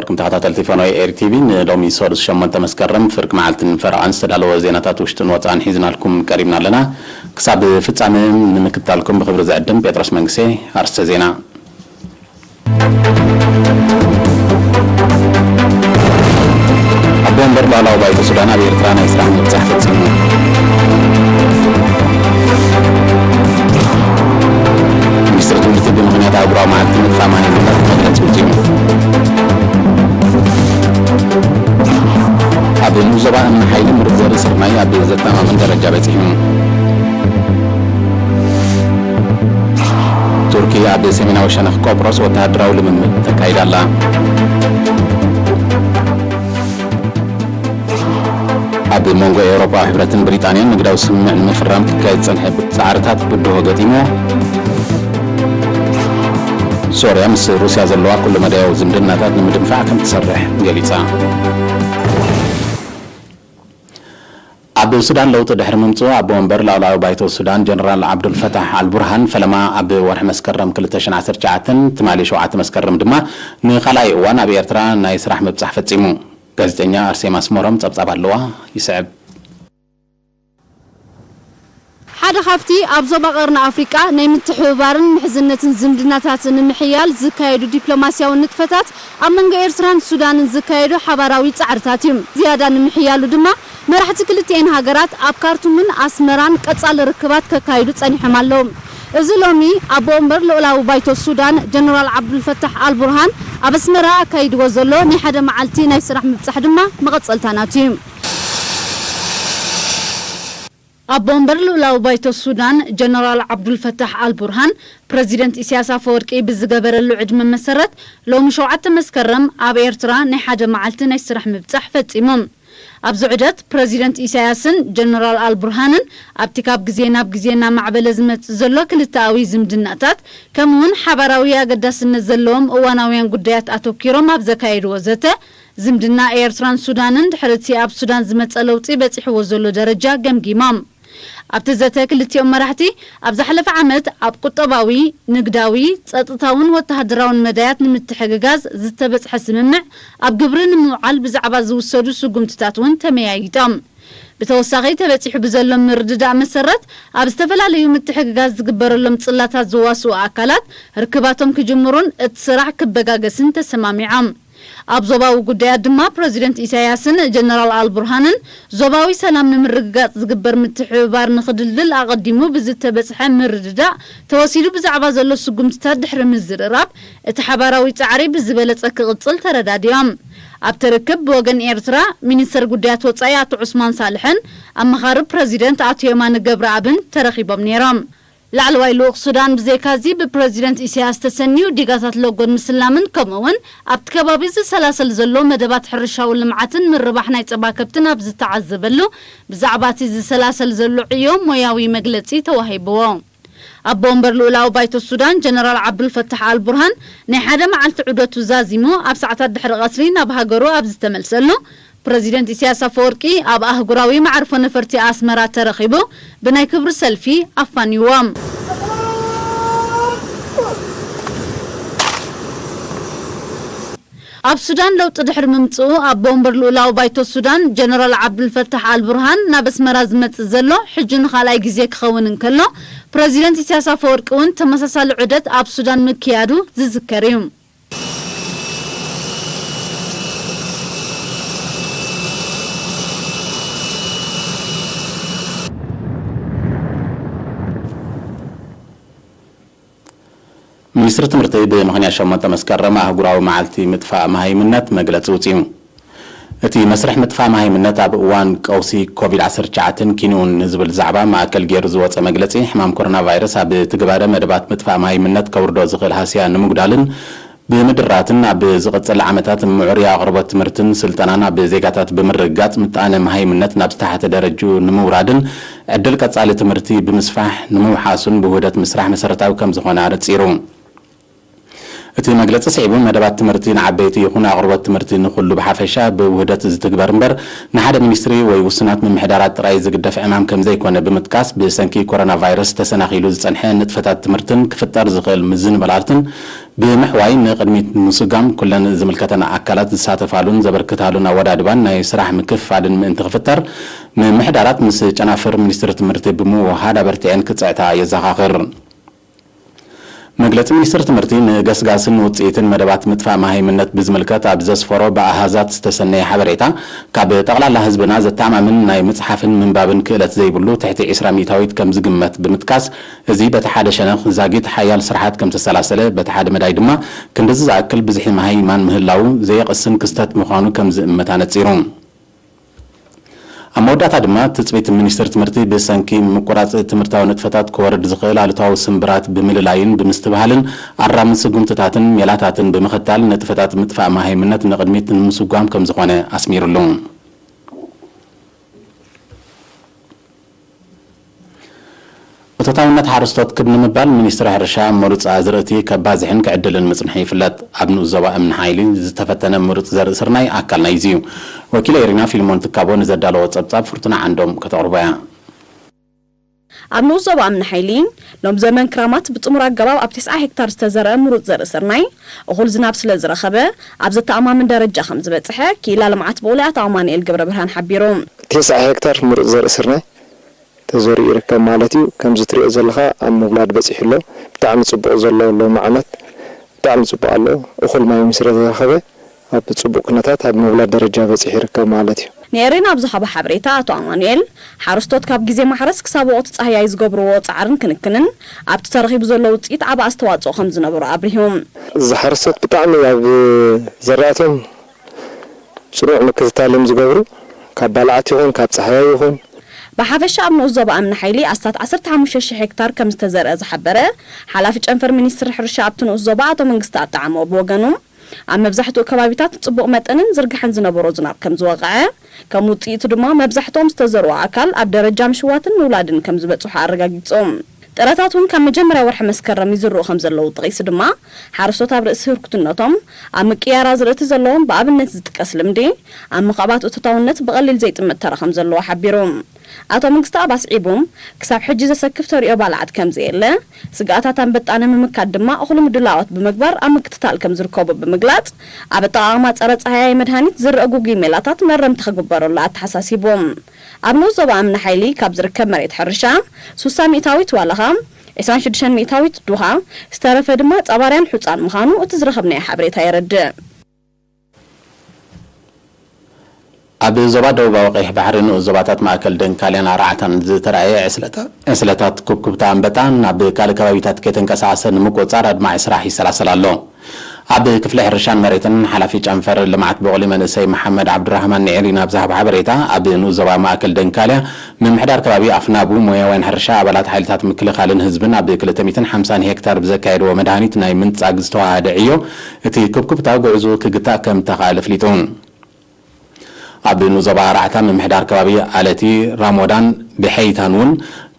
ከም ተኸታተልቲ ፈኖይ ኤሪ ቲቪ፣ ንሎሚ ሰሉስ ሸሞንተ መስከረም ፍርቂ መዓልትን ፈረቓን ዝተዳለወ ዜናታት ውሽጥን ወጻእን ሒዝናልኩም ቀሪብና ኣለና። ክሳብ ፍጻመ ንምክታልኩም ብኽብሪ ዝዕድም ጴጥሮስ መንግስቴ። ኣርስተ ዜና። ኣቦ ወንበር ላዕለዋይ ባይቶ ሱዳን ኣብ ኤርትራ ናይ ስራሕ ምብጻሕ ፈጺሙ። ሚኒስትሪ ትምህርቲ ብምኽንያት ኣህጉራዊ መዓልቲ ምጥፋእ ማይ ምኽንያት መግለጺ ኣውጺኡ። ኣብ ንኡስ ዞባ እምኒ ሓይሊ ምሩት ዘርኢ ስርናይ ኣብ ዘተኣማምን ደረጃ በጺሑ። ቱርኪ ኣብ ሰሜናዊ ሸነኽ ቆጵሮስ ወተሃደራዊ ልምምድ ተካይዳ ኣላ። ኣብ መንጎ ኤውሮጳዊ ሕብረትን ብሪጣንያን ንግዳዊ ስምምዕ ንምፍራም ክካየድ ዝጸንሐ ጻዕርታት ብድሆ ገጢምዎ። ሶርያ ምስ ሩስያ ዘለዋ ኩለመዳያዊ ዝምድናታት ንምድንፋዕ ከም ትሰርሕ ገሊጻ። ኣብ ሱዳን ለውጢ ድሕሪ ምምጽኡ፣ ኣቦ ወንበር ላዕለዋዊ ባይቶ ሱዳን ጀነራል ዓብዱልፈታሕ ኣልቡርሃን ፈለማ ኣብ ወርሒ መስከረም ክልተ ሽሕን ዓሰርተ ትሽዓተን፣ ትማሊ ሸውዓተ መስከረም ድማ ንኻልኣይ እዋን ኣብ ኤርትራ ናይ ስራሕ ምብጻሕ ፈጺሙ። ጋዜጠኛ ኣርሴማ ኣስመሮም ጸብጻብ ኣለዋ፣ ይስዕብ። ሓደ ካብቲ ኣብ ዞባ ቀርኒ ኣፍሪቃ ናይ ምትሕብባርን ምሕዝነትን ዝምድናታት ንምሕያል ዝካየዱ ዲፕሎማስያዊ ንጥፈታት ኣብ መንጎ ኤርትራን ሱዳንን ዝካየዱ ሓባራዊ ጻዕርታት እዩ። ዝያዳ ንምሕያሉ ድማ መራሕቲ ክልቲኤን ሃገራት ኣብ ካርቱምን ኣስመራን ቀጻሊ ርክባት ከካይዱ ጸኒሖም ኣለዉ። እዚ ሎሚ ኣቦ ወንበር ልኡላዊ ባይቶ ሱዳን ጀነራል ዓብዱልፈታሕ ኣልቡርሃን ኣብ ኣስመራ ኣካይድዎ ዘሎ ናይ ሓደ መዓልቲ ናይ ስራሕ ምብጻሕ ድማ መቐጸልታ ናቱ እዩ። ኣቦ ወንበር ልኡላዊ ባይቶ ሱዳን ጀነራል ዓብዱልፈታሕ ኣልቡርሃን ፕረዚደንት ኢሳያስ ኣፈወርቂ ብዝገበረሉ ዕድመ መሰረት ሎሚ ሸውዓተ መስከረም ኣብ ኤርትራ ናይ ሓደ መዓልቲ ናይ ስራሕ ምብጻሕ ፈጺሞም። ኣብዚ ዑደት ፕረዚደንት ኢሳያስን ጀነራል ኣልቡርሃንን ኣብቲ ካብ ግዜ ናብ ግዜ እናማዕበለ ዝመጽእ ዘሎ ክልተኣዊ ዝምድናታት ከምኡውን ሓባራዊ ኣገዳስነት ዘለዎም እዋናውያን ጉዳያት ኣተኲሮም ኣብ ዘካየድዎ ዘተ ዝምድና ኤርትራን ሱዳንን ድሕሪ እቲ ኣብ ሱዳን ዝመጸ ለውጢ በጺሕዎ ዘሎ ደረጃ ገምጊሞም። ኣብቲ ዘተ ክልቲኦም መራሕቲ ኣብ ዝሓለፈ ዓመት ኣብ ቁጠባዊ፣ ንግዳዊ፣ ጸጥታውን ወተሃደራውን መዳያት ንምትሕግጋዝ ዝተበጽሐ ስምምዕ ኣብ ግብሪ ንምውዓል ብዛዕባ ዝውሰዱ ስጉምትታት እውን ተመያይጦም። ብተወሳኺ ተበጺሑ ብዘሎ ምርድዳእ መሰረት ኣብ ዝተፈላለዩ ምትሕግጋዝ ዝግበረሎም ጽላታት ዝዋስኡ ኣካላት ርክባቶም ክጅምሩን እቲ ስራሕ ክበጋገስን ተሰማሚዖም። ኣብ ዞባዊ ጉዳያት ድማ ፕረዚደንት ኢሳያስን ጀነራል ኣልቡርሃንን ዞባዊ ሰላም ንምርግጋጽ ዝግበር ምትሕብባር ንኽድልድል ኣቐዲሙ ብዝተበጽሐ ምርድዳእ ተወሲዱ ብዛዕባ ዘሎ ስጉምትታት ድሕሪ ምዝርራብ እቲ ሓባራዊ ጻዕሪ ብዝበለጸ ክቕጽል ተረዳዲኦም። ኣብቲ ርክብ ብወገን ኤርትራ ሚኒስተር ጉዳያት ወጻኢ ኣቶ ዑስማን ሳልሕን ኣመኻሪ ፕረዚደንት ኣቶ የማነ ገብረኣብን ተረኺቦም ነይሮም። ላዕለዋይ ልኡኽ ሱዳን ብዘይካዚ ብፕረዚደንት ኢሳያስ ተሰንዩ ዲጋታት ሎጎን ምስላምን ከምኡ እውን ኣብቲ ከባቢ ዝሰላሰል ዘሎ መደባት ሕርሻዊ ልምዓትን ምርባሕ ናይ ጸባ ከብትን ኣብ ዝተዓዘበሉ ብዛዕባ እቲ ዝሰላሰል ዘሎ ዕዮ ሞያዊ መግለጺ ተዋሂብዎ። ኣቦ ወንበር ልኡላዊ ባይቶ ሱዳን ጀነራል ዓብዱልፈታሕ ኣልቡርሃን ናይ ሓደ መዓልቲ ዑደቱ ዛዚሙ ኣብ ሰዓታት ድሕሪ ቀትሪ ናብ ሃገሩ ኣብ ዝተመልሰሉ ፕረዚደንት ኢሳያስ ኣፈወርቂ ኣብ ኣህጉራዊ መዓርፎ ነፈርቲ ኣስመራ ተረኺቡ ብናይ ክብሪ ሰልፊ ኣፋንይዎም። ኣብ ሱዳን ለውጢ ድሕሪ ምምጽኡ ኣቦ ወንበር ልኡላዊ ባይቶ ሱዳን ጀነራል ዓብዱልፈታሕ ኣልቡርሃን ናብ ኣስመራ ዝመጽእ ዘሎ ሕጂ ንኻልኣይ ግዜ ክኸውን እንከሎ ፕረዚደንት ኢሳያስ ኣፈወርቂ እውን ተመሳሳሊ ዑደት ኣብ ሱዳን ምክያዱ ዝዝከር እዩ። ሚኒስትሪ ትምህርቲ ብምኽንያት ሸሞንተ መስከረም ኣህጉራዊ መዓልቲ ምጥፋእ መሃይምነት መግለጺ ኣውጺኡ። እቲ መስርሕ ምጥፋእ መሃይምነት ኣብ እዋን ቀውሲ ኮቪድ ዓሰርተ ትሽዓተን ኪንኡን ንዝብል ዛዕባ ማእከል ገይሩ ዝወጸ መግለጺ፣ ሕማም ኮሮና ቫይረስ ኣብ ትግባረ መደባት ምጥፋእ መሃይምነት ከውርዶ ዝኽእል ሃስያ ንምጉዳልን ብምድራትን ኣብ ዝቕጽል ዓመታት ምዕሩይ ኣቕርቦት ትምህርትን ስልጠናን ኣብ ዜጋታት ብምርግጋጽ፣ ምጣነ መሃይምነት ናብ ዝተሓተ ደረጅኡ ንምውራድን ዕድል ቀጻሊ ትምህርቲ ብምስፋሕ ንምውሓሱን ብውህደት ምስራሕ መሰረታዊ ከም ዝኾነ ኣነጺሩ። እቲ መግለጺ ስዒቡ፣ መደባት ትምህርቲ ንዓበይቲ ይኹን ኣቕርቦት ትምህርቲ ንኹሉ ብሓፈሻ ብውህደት ዝትግበር እምበር፣ ንሓደ ሚኒስትሪ ወይ ውሱናት ምምሕዳራት ጥራይ ዝግደፍ ዕማም ከም ዘይኮነ ብምጥቃስ፣ ብሰንኪ ኮሮና ቫይረስ ተሰናኺሉ ዝጸንሐ ንጥፈታት ትምህርትን ክፍጠር ዝኽእል ምዝንባላትን ብምሕዋይ ንቕድሚት ንምስጋም ኩለን ዝምልከተን ኣካላት ዝሳተፋሉን ዘበርክታሉን ኣወዳድባን ናይ ስራሕ ምክፍፋልን ምእንቲ ክፍጠር፣ ምምሕዳራት ምስ ጨናፍር ሚኒስትሪ ትምህርቲ ብምውሃድ ኣበርቲዐን ክጽዕታ የዘኻኽር። መግለጺ ሚኒስትሪ ትምህርቲ ንገስጋስን ውጽኢትን መደባት ምጥፋእ መሃይምነት ብዝምልከት ኣብ ዘስፈሮ ብኣሃዛት ዝተሰነየ ሓበሬታ፣ ካብ ጠቕላላ ህዝብና ዘተኣማምን ናይ ምጽሓፍን ምንባብን ክእለት ዘይብሉ ትሕቲ ዕስራ ሚእታዊት ከም ዝግመት ብምጥቃስ፣ እዚ በቲ ሓደ ሸነኽ ዛጊት ሓያል ስራሓት ከም ዝተሰላሰለ፣ በቲ ሓደ መዳይ ድማ ክንድዚ ዝኣክል ብዝሒ መሃይማን ምህላዉ ዘየቕስን ክስተት ምዃኑ ከም ዝእመት ኣነጺሩ። ኣብ መወዳእታ ድማ ትጽቢት ሚኒስትሪ ትምህርቲ ብሰንኪ ምቁራጽ ትምህርታዊ ንጥፈታት ክወርድ ዝኽእል ኣሉታዊ ስምብራት ብምልላይን ብምስትብሃልን ኣራሚ ስጉምትታትን ሜላታትን ብምኽታል ንጥፈታት ምጥፋእ መሃይምነት ንቕድሚት ንምስጓም ከም ዝኾነ ኣስሚሩሉ። እቶታውነት ሓረስቶት ክብ ንምባል ሚኒስትሪ ሕርሻ ምሩፅ ኣዝርእቲ ከባዝሕን ክዕድልን ምፅንሑ ይፍለጥ። ኣብ ንኡስ ዞባ እምኒ ሓይሊ ዝተፈተነ ምሩፅ ዘርኢ ስርናይ ኣካል ናይዚ እዩ። ወኪለ ኤሪና ፊልሞን ትካቦ ንዘዳለዎ ፀብፃብ ፍርቱና ዓንዶም ከተቕርቦ እያ። ኣብ ንኡስ ዞባ እምኒ ሓይሊ ሎም ዘመን ክራማት ብጥሙር ኣገባብ ኣብ ተስዓ ሄክታር ዝተዘርአ ምሩፅ ዘርኢ ስርናይ እኹል ዝናብ ስለ ዝረኸበ ኣብ ዘተኣማምን ደረጃ ከም ዝበፅሐ ክኢላ ልምዓት ብቑሊ ኣቶ ኣማኑኤል ገብረ ብርሃን ሓቢሩ። ተስዓ ሄክታር ምሩፅ ዘርኢ ስርናይ ተዘሪኡ ይርከብ ማለት እዩ። ከምዚ ትሪኦ ዘለኻ ኣብ ምውላድ በፂሑ ኣሎ። ብጣዕሚ ፅቡቕ ዘሎ ሎሚ ዓመት ብጣዕሚ ፅቡቕ ኣሎ። እኹል ማይ እውን ስለ ዝረኸበ ኣብ ፅቡቕ ኩነታት ኣብ ምውላድ ደረጃ በፂሑ ይርከብ ማለት እዩ። ንኤሬና ኣብ ዝሃቦ ሓበሬታ ኣቶ ኣማኑኤል፣ ሓረስቶት ካብ ግዜ ማሕረስ ክሳብ ወቕቲ ፃህያይ ዝገብርዎ ፃዕርን ክንክንን ኣብቲ ተረኺቡ ዘሎ ውፅኢት ዓቢ ኣስተዋፅኦ ከም ዝነበሮ ኣብሪሁ። እዚ ሓረስቶት ብጣዕሚ ኣብ ዘራእቶም ፅኑዕ ምክትታል እዮም ዝገብሩ፣ ካብ ባልዓት ይኹን ካብ ፃህያይ ይኹን። ብሓፈሻ ኣብ ንኡስ ዞባ እምኒ ሓይሊ ኣስታት ዓሰርተ ሓሙሽተ ሽሕ ሄክታር ከም ዝተዘርአ ዝሓበረ ሓላፊ ጨንፈር ሚኒስትሪ ሕርሻ ኣብቲ ንኡስ ዞባ ኣቶ መንግስቲ ኣጣዓሞ ብወገኑ፣ ኣብ መብዛሕትኡ ከባቢታት ጽቡቕ መጠንን ዝርግሐን ዝነበሮ ዝናብ ከም ዝወቕዐ፣ ከም ውጽኢቱ ድማ መብዛሕትኦም ዝተዘርኡ ኣካል ኣብ ደረጃ ምሽዋትን ምውላድን ከም ዝበጽሑ ኣረጋጊጹ። ጥረታት እውን ካብ መጀመርያ ወርሒ መስከረም ይዝርኡ ከም ዘለዉ ጠቒሱ ድማ፣ ሓረስቶት ኣብ ርእሲ ህርኩትነቶም ኣብ ምቅያር ኣዝርእቲ ዘለዎም ብኣብነት ዝጥቀስ ልምዲ፣ ኣብ ምኽዕባት እቶታውነት ብቐሊል ዘይጥመት ተራ ከም ዘለዎ ሓቢሩ። ኣቶ መንግስተኣብ ኣስዒቡ፣ ክሳብ ሕጂ ዘሰክፍ ተርእዮ ባልዓት ከም ዘየለ፣ ስግኣታት ኣንበጣ ንምምካት ድማ እኹል ምድላዋት ብምግባር ኣብ ምክትታል ከም ዝርከቡ ብምግላጽ፣ ኣብ ኣጠቓቕማ ጸረ ጻህያይ መድሃኒት ዝረኣ ግጉይ ሜላታት መረምቲ ክግበረሉ ኣተሓሳሲቡ። ኣብ ንኡስ ዞባ እምኒ ሓይሊ ካብ ዝርከብ መሬት ሕርሻ፣ ሱሳ ሚእታዊት ዋላኻ፣ ዕስራን ሽዱሽተን ሚእታዊት ዱኻ፣ ዝተረፈ ድማ ጻባርያን ሑጻን ምዃኑ እቲ ዝረኸብናዮ ሓበሬታ የረድእ። ኣብ ዞባ ደቡባዊ ቀይሕ ባሕሪ ንኡስ ዞባታት ማእከል ደንካልያን ኣርዓታን ዝተራእየ ዕስለታ-፣ ዕስለታት ኩብኩብታ ኣንበጣ ናብ ካልእ ከባቢታት ከይተንቀሳቐሰ ንምቁጽጻር ኣድማዒ ስራሕ ይሰላሰል ኣሎ። ኣብ ክፍሊ ሕርሻን መሬትን ሓላፊ ጨንፈር ልምዓት ብቑሊ መንእሰይ መሓመድ ዓብዱራህማን ንኤሪና ኣብ ዝሃቦ ሓበሬታ፣ ኣብ ንኡስ ዞባ ማእከል ደንካልያ ምምሕዳር ከባቢ ኣፍናቡ ሞያውያን ሕርሻ ኣባላት ሓይልታት ምክልኻልን ህዝብን ኣብ ክልተ ሚእትን ሓምሳን ሄክታር ብዘካየድዎ መድሃኒት ናይ ምንጻግ ዝተዋሃደ ዕዮ፣ እቲ ኩብኩብታ ጉዕዞ ክግታእ ከም ተኻእለ ኣፍሊጡ። ኣብ ንኡስ ዞባ ኣርዓታ ምምሕዳር ከባቢ ኣለቲ ራሞዳን ብሐይታን እውን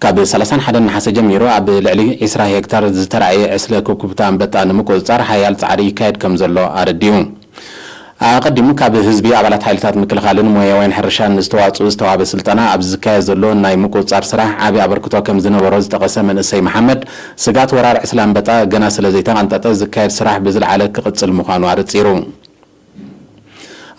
ካብ ሰላሳን ሓደን ነሓሰ ጀሚሩ ኣብ ልዕሊ ዕስራ ሄክታር ዝተራእየ ዕስለ ኩብኩብታ ኣንበጣ ንምቁጽጻር ሓያል ጻዕሪ ይካየድ ከም ዘሎ ኣረዲኡ። ኣቐዲሙ ካብ ህዝቢ ኣባላት ሓይልታት ምክልኻልን ሞያውያን ሕርሻን ዝተዋጽኡ ዝተዋህበ ስልጠና ኣብዚ ዝካየድ ዘሎ ናይ ምቁጽጻር ስራሕ ዓቢ ኣበርክቶ ከም ዝነበሮ ዝጠቐሰ መንእሰይ መሓመድ፣ ስግኣት ወራር ዕስለ ኣንበጣ ገና ስለ ዘይተቐንጠጠ ዝካየድ ስራሕ ብዝለዓለ ክቕጽል ምዃኑ ኣረጺሩ።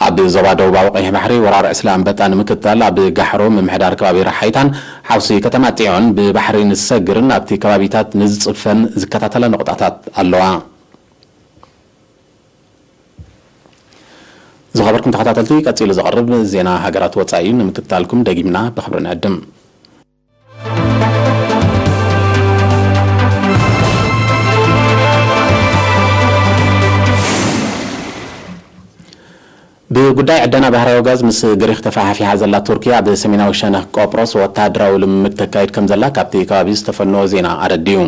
ኣብ ዞባ ደቡባዊ ቀይሕ ባሕሪ ወራር ዕስለ ኣንበጣ ንምክትታል ኣብ ጋሕሮ ምምሕዳር ከባቢ ራሓይታን ሓውሲ ከተማ ጢዖን ብባሕሪ ንዝሰግርን ኣብቲ ከባቢታት ንዝጽፈን ዝከታተላ ነቑጣታት ኣለዋ። ዝኸበርኩም ተኸታተልቲ፣ ቀጺሉ ዝቐርብ ዜና ሃገራት ወጻኢ እዩ። ንምክትታልኩም ደጊምና ብኽብሪ ንዕድም። ብጉዳይ ዕደና ባህርያዊ ጋዝ ምስ ግሪኽ ተፈሓፊሓ ዘላ ቱርኪ፣ ኣብ ሰሜናዊ ሸነኽ ቆጵሮስ ወተሃደራዊ ልምምድ ተካይድ ከም ዘላ ካብቲ ከባቢ ዝተፈነወ ዜና ኣረዲኡ።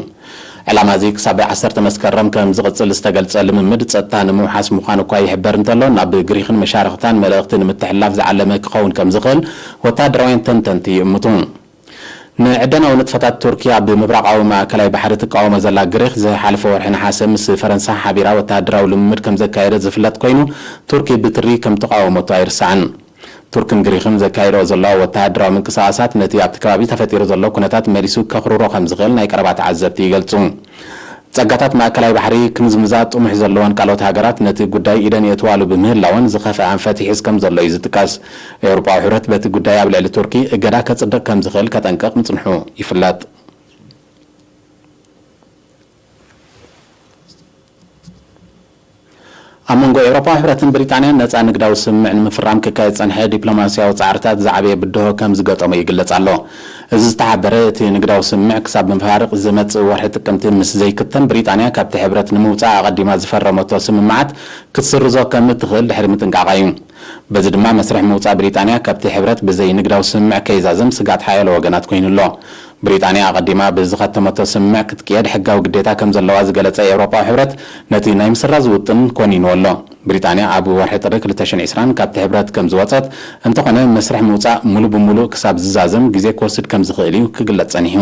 ዕላማ እዚ ክሳብ ዓሰርተ መስከረም ከም ዝቕጽል ዝተገልጸ ልምምድ፣ ጸጥታ ንምውሓስ ምዃኑ እኳ ይሕበር እንተሎ፣ ናብ ግሪኽን መሻርኽታን መልእኽቲ ንምትሕልላፍ ዝዓለመ ክኸውን ከም ዝኽእል ወተሃደራውያን ተንተንቲ ይእምቱ። ንዕደናዊ ንጥፈታት ቱርኪ ኣብ ምብራቓዊ ማእከላይ ባሕሪ ትቃወሞ ዘላ ግሪኽ፣ ዝሓለፈ ወርሒ ነሓሰ ምስ ፈረንሳ ሓቢራ ወተሃደራዊ ልምምድ ከም ዘካየደት ዝፍለጥ ኮይኑ፣ ቱርኪ ብትሪ ከም ተቃወመቶ ኣይርሳዕን። ቱርክን ግሪኽን ዘካየድኦ ዘለዋ ወተሃደራዊ ምንቅስቓሳት፣ ነቲ ኣብቲ ከባቢ ተፈጢሩ ዘሎ ኩነታት መሊሱ ከኽርሮ ከም ዝኽእል ናይ ቀረባ ተዓዘብቲ ይገልጹ። ጸጋታት ማእከላይ ባሕሪ ክምዝምዛ ጥሙሕ ዘለወን ካልኦት ሃገራት ነቲ ጉዳይ ኢደን የእትዋሉ ብምህላወን ዝኸፍአ ኣንፈት ይሕዝ ከም ዘሎ እዩ ዝጥቀስ። ኤውሮጳዊ ሕብረት በቲ ጉዳይ ኣብ ልዕሊ ቱርኪ እገዳ ከጽድቕ ከም ዝኽእል ከጠንቅቕ ምጽንሑ ይፍለጥ። ኣብ መንጎ ኤውሮጳዊ ሕብረትን ብሪጣንያን ነጻ ንግዳዊ ስምምዕ ንምፍራም ክካየድ ዝጸንሐ ዲፕሎማስያዊ ጻዕርታት ዝዓበየ ብድሆ ከም ዝገጠሞ ይግለጽ ኣሎ። እዚ ዝተሓበረ እቲ ንግዳዊ ስምምዕ ክሳብ መፋርቕ ዝመጽእ ወርሒ ጥቅምቲ ምስ ዘይክተም ብሪጣንያ ካብቲ ሕብረት ንምውጻእ ኣቐዲማ ዝፈረመቶ ስምምዓት ክትስርዞ ከም እትኽእል ድሕሪ ምጥንቃቓ እዩ። በዚ ድማ መስርሕ ምውጻእ ብሪጣንያ ካብቲ ሕብረት ብዘይ ንግዳዊ ስምምዕ ከይዛዘም ስጋት ሓያሎ ወገናት ኮይኑ ኣሎ። ብሪጣንያ ኣቐዲማ ብዝኸተመቶ ስምምዕ ክትቅየድ ሕጋዊ ግዴታ ከም ዘለዋ ዝገለጸ ኤውሮጳዊ ሕብረት ነቲ ናይ ምስራዝ ውጥን ኮኒንዎ ኣሎ። ብሪጣንያ ኣብ ወርሒ ጥሪ ክልተ ሽሕን ዕስራን ካብቲ ሕብረት ከም ዝወጸት እንተኾነ መስርሕ ምውጻእ ሙሉ ብሙሉእ ክሳብ ዝዛዘም ግዜ ክወስድ ከም ዝኽእል እዩ ክግለጽ ጸኒሑ።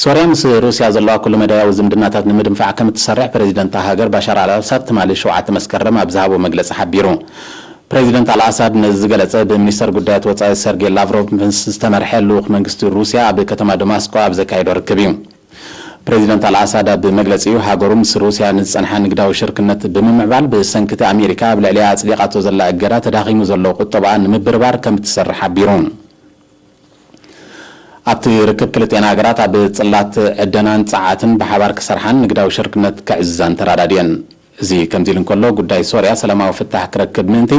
ሶርያ ምስ ሩስያ ዘለዋ ኩሉ መዳያዊ ዝምድናታት ንምድንፋዕ ከም እትሰርሕ ፕሬዚደንት እታ ሃገር ባሻር ኣልኣሳድ ትማሊ ሸውዓተ መስከረም ኣብ ዝሃቦ መግለጺ ሓቢሩ። ፕሬዚደንት ኣልኣሳድ ነዚ ዝገለጸ ብሚኒስተር ጉዳያት ወጻኢ ሰርጌይ ላቭሮቭ ምስ ዝተመርሐ ልኡኽ መንግስቲ ሩስያ ኣብ ከተማ ደማስቆ ኣብ ዘካየዶ ርክብ እዩ። ፕሬዚደንት ኣልኣሳድ ኣብ መግለጺኡ ሃገሩ ምስ ሩስያ ንዝጸንሓ ንግዳዊ ሽርክነት ብምምዕባል ብሰንኪ እቲ ኣሜሪካ ኣብ ልዕሊኣ ኣጽዲቓቶ ዘላ እገዳ ተዳኺሙ ዘሎ ቁጠባኣ ንምብርባር ከም እትሰርሕ ሓቢሩ። ኣብቲ ርክብ ክልቲኣን ሃገራት ኣብ ጽላት ዕደናን ጸዓትን ብሓባር ክሰርሓን ንግዳዊ ሽርክነት ከዕዝዛን ተራዳድየን። እዚ ከምዚ ኢሉ እንከሎ ጉዳይ ሶርያ ሰላማዊ ፍታሕ ክረክብ ምእንቲ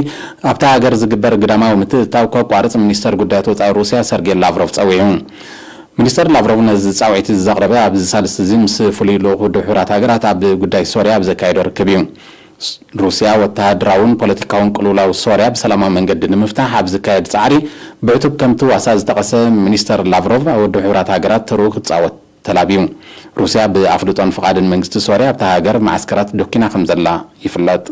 ኣብታ ሃገር ዝግበር ግዳማዊ ምትእትታው ከቋርጽ ሚኒስተር ጉዳያት ወጻኢ ሩስያ ሰርጌይ ላቭሮቭ ጸዊዑ። ሚኒስተር ላቭሮቭ ነዚ ጻውዒት ዘቕረበ ኣብዚ ሳልስቲ እዚ ምስ ፍሉይ ልኡኹ ውድብ ሕቡራት ሃገራት ኣብ ጉዳይ ሶርያ ኣብ ዘካየዶ ርክብ እዩ። ሩስያ ወተሃደራውን ፖለቲካውን ቅልውላው ሶርያ ብሰላማዊ መንገዲ ንምፍታሕ ኣብ ዝካየድ ጻዕሪ ብዕቱብ ከም ትዋሳእ ዝጠቐሰ ሚኒስተር ላቭሮቭ ውድብ ሕቡራት ሃገራት ተርኡ ክጻወት ተላብዩ። ሩስያ ብኣፍልጦን ፍቓድን መንግስቲ ሶርያ ኣብታ ሃገር መዓስከራት ዶኪና ከም ዘላ ይፍለጥ።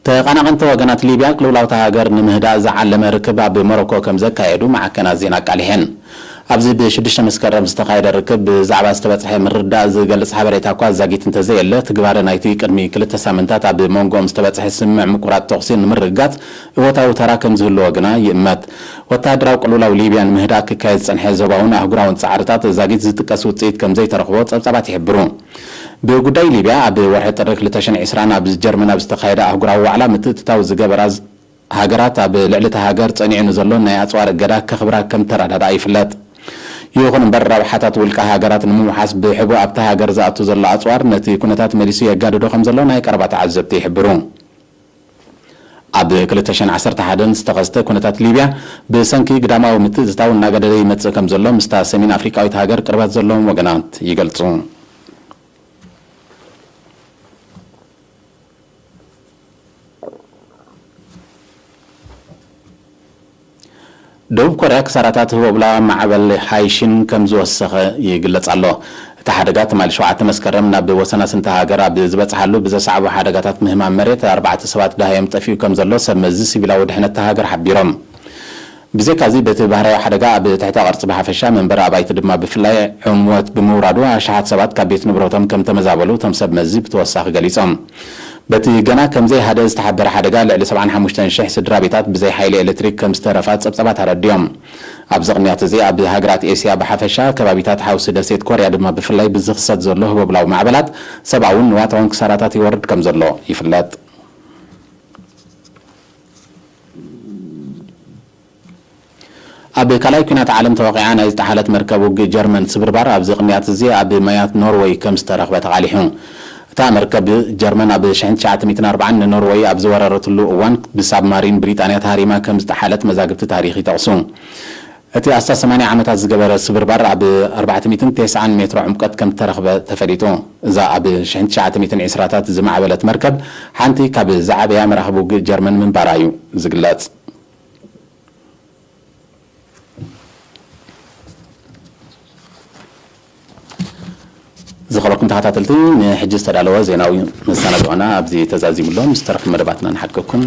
ተቐናቐንቲ ወገናት ሊብያ ቅልውላውታ ሃገር ንምህዳእ ዝዓለመ ርክብ ኣብ ሞሮኮ ከም ዘካየዱ ማዕከናት ዜና ኣቃሊሐን። ኣብዚ ብሽዱሽተ መስከረም ዝተኻየደ ርክብ ብዛዕባ ዝተበጽሐ ምርዳእ ዝገልጽ ሓበሬታ እኳ ዛጊት እንተዘየለ ትግባረ ናይቲ ቅድሚ ክልተ ሳምንታት ኣብ መንጎኦም ዝተበጽሐ ስምምዕ ምቁራጽ ተኹሲ ንምርግጋጽ እወታዊ ተራ ከም ዝህልዎ ግና ይእመት። ወተሃደራዊ ቅልውላው ሊብያ ንምህዳእ ክካየድ ዝጸንሐ ዞባውን ኣህጉራውን ጻዕርታት ዛጊት ዝጥቀስ ውጽኢት ከም ዘይተረኽቦ ጸብጻባት ይሕብሩ። ብጉዳይ ሊብያ ኣብ ወርሒ ጥሪ ክልተ ሽሕን ዕስራን ኣብ ጀርመን ኣብ ዝተኻየደ ኣህጉራዊ ዋዕላ ምትእትታው ዝገበራ ሃገራት ኣብ ልዕሊ እታ ሃገር ጸኒዑ ንዘሎ ናይ ኣጽዋር እገዳ ከኽብራ ከም ተረዳድኣ ይፍለጥ። ይኹን እምበር ረብሓታት ውልቀ ሃገራት ንምውሓስ ብሕቡእ ኣብታ ሃገር ዝኣቱ ዘሎ ኣጽዋር ነቲ ኩነታት መሊሱ የጋድዶ ከም ዘሎ ናይ ቀረባ ተዓዘብቲ ይሕብሩ። ኣብ ክልተ ሽሕን ዓሰርተ ሓደን ዝተኸስተ ኩነታት ሊብያ ብሰንኪ ግዳማዊ ምትእትታው እናገደደ ይመጽእ ከም ዘሎ ምስታ ሰሜን ኣፍሪቃዊት ሃገር ቅርበት ዘለዎም ወገናት ይገልጹ። ደቡብ ኮርያ ክሳራታት ህቦብላ ማዕበል ሃይሺን ከም ዝወሰኸ ይግለጽ ኣሎ። እቲ ሓደጋ ትማሊ ሸውዓተ መስከረም ናብ ወሰናስንቲ ሃገር ኣብ ዝበጽሓሉ ብዘስዓቦ ሓደጋታት ምህማም መሬት ኣርባዕተ ሰባት ደሃዮም ጠፊኡ ከም ዘሎ ሰብ መዚ ሲቪላዊ ድሕነት እታ ሃገር ሓቢሮም። ብዘይካዚ በቲ ባህርያዊ ሓደጋ ኣብ ትሕተ ቅርጺ ብሓፈሻ መንበሪ ኣባይቲ ድማ ብፍላይ ዕንወት ብምውራዱ ኣሽሓት ሰባት ካብ ቤት ንብረቶም ከም ተመዛበሉ እቶም ሰብ መዚ ብተወሳኺ ገሊጾም። በቲ ገና ከም ዘይሃደ ዝተሓበረ ሓደጋ ልዕሊ ሰብዓን ሓሙሽተን ሽሕ ስድራ ቤታት ብዘይ ሓይሊ ኤሌክትሪክ ከም ዝተረፋ ጸብጻባት ኣረዲኦም። ኣብዚ ቅንያት እዚ ኣብ ሃገራት ኤስያ ብሓፈሻ ከባቢታት ሓውሲ ደሴት ኮርያ ድማ ብፍላይ ብዝኽሰት ዘሎ ህቦብላዊ ማዕበላት ሰብኣውን ንዋታውን ክሳራታት ይወርድ ከም ዘሎ ይፍለጥ። ኣብ ካልኣይ ኲናት ዓለም ተወቒዓ ናይ ዝጠሓለት መርከብ ውግእ ጀርመን ስብርባር ኣብዚ ቅንያት እዚ ኣብ ማያት ኖርወይ ከም ዝተረኽበ ተቓሊሑ። እታ መርከብ ጀርመን ኣብ ሽሕን ትሽዓተ ሚእትን ኣርባዓን ንኖርወይ ኣብ ዝወረረትሉ እዋን ብሳብማሪን ብሪጣንያ ተሃሪማ ከም ዝጠሓለት መዛግብቲ ታሪኽ ይጠቕሱ። እቲ ኣስታት ሰማንያ ዓመታት ዝገበረ ስብርባር ኣብ ኣርባዕተ ሚእትን ተስዓን ሜትሮ ዕምቀት ከም ዝተረኽበ ተፈሊጡ። እዛ ኣብ ሽሕን ትሽዓተ ሚእትን ዕስራታት ዝማዕበለት መርከብ ሓንቲ ካብ ዝዓበያ መራኽብ ውግእ ጀርመን ምንባራ እዩ ዝግለጽ። ዝኸበርኩም ተኸታተልቲ፣ ንሕጂ ዝተዳለወ ዜናዊ መሰናድኦና ኣብዚ ተዛዚሙ ኣሎ። ምስ ተረፉ መደባትና ንሓድገኩም።